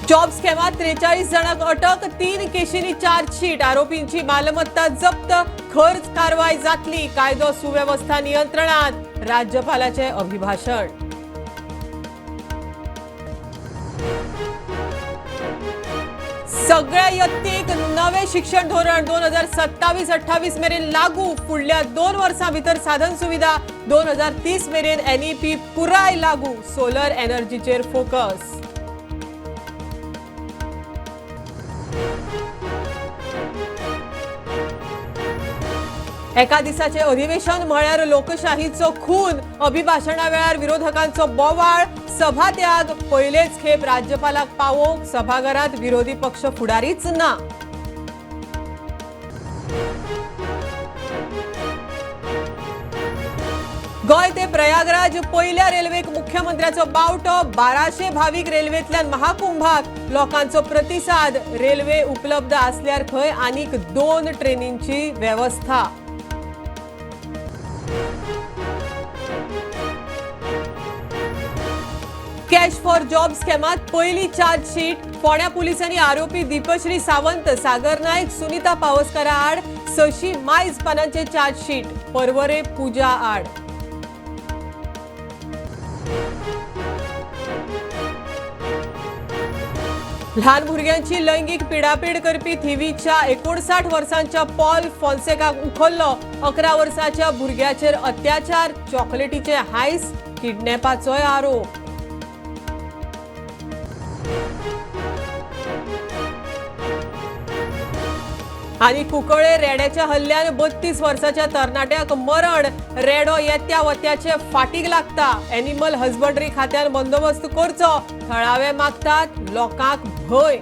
Job स्कॅमात 43 जाणांक अटक, 3 केशींनी chargesheet, आरोपींची मालमत्ता जप्त, खर्च कारवाय जातली, कायदो सुवेवस्था नियंत्रणात, राज्यपालाचे अभिभाषण। सगळ्या यत्तेक नवे शिक्षण धोरण 2027-28 मेरेन लागू, फुडल्या 2 वर्सां भितर साधन सुविधा, 2030 मेरेन एनईपी पुराय लागू, सोलर एनर्जीचेर फोकस। एका दिसाचे अधिवेशन म्हळ्यार लोकशाहीचो खून, अभिभाषणा वेळार विरोधकांचो बोवाळ, सभात्याग, पयलेच खेप राज्यपालाक पावोवंक सभाघरात विरोधी पक्ष फुडारीच ना। गोंय ते प्रयागराज पयल्या रेल्वेक मुख्यमंत्र्याचो बावटो, 1200 भावीक रेल्वेंतल्यान महाकुंभाक, लोकांचो प्रतिसाद, रेल्वे उपलब्ध आसल्यार खंय आनीक 2 ट्रेनींची वेवस्था। कॅश फॉर जॉब स्कॅमात पयली चार्जशीट, फोंड्या पुलिसांनी आरोपी दीपश्री सावंत, सागर नायक, सुनीता पावसकारा आड 600 मायज पानांचे चार्जशीट, परवरे पूजा आड। ल्हान भुरग्यांची लैंगीक पिडापीड करपी थिवीच्या 59 वर्सांच्या पॉल फोन्सेकाक उखल्लो, 11 वर्सांच्या भुरग्याचेर अत्याचार, चॉकलेटीचे हायस, किडनॅपाचोय आरोप। आनी कुंकळे रेड्याच्या हल्ल्यान 32 वर्साच्या तरणाट्याक मरण, रेडो येत्या वत्याचे फाटीक लागता, एनिमल हजबंडरी खात्यान बंदोबस्त करचो, थळावे मागतात, लोकांक भंय।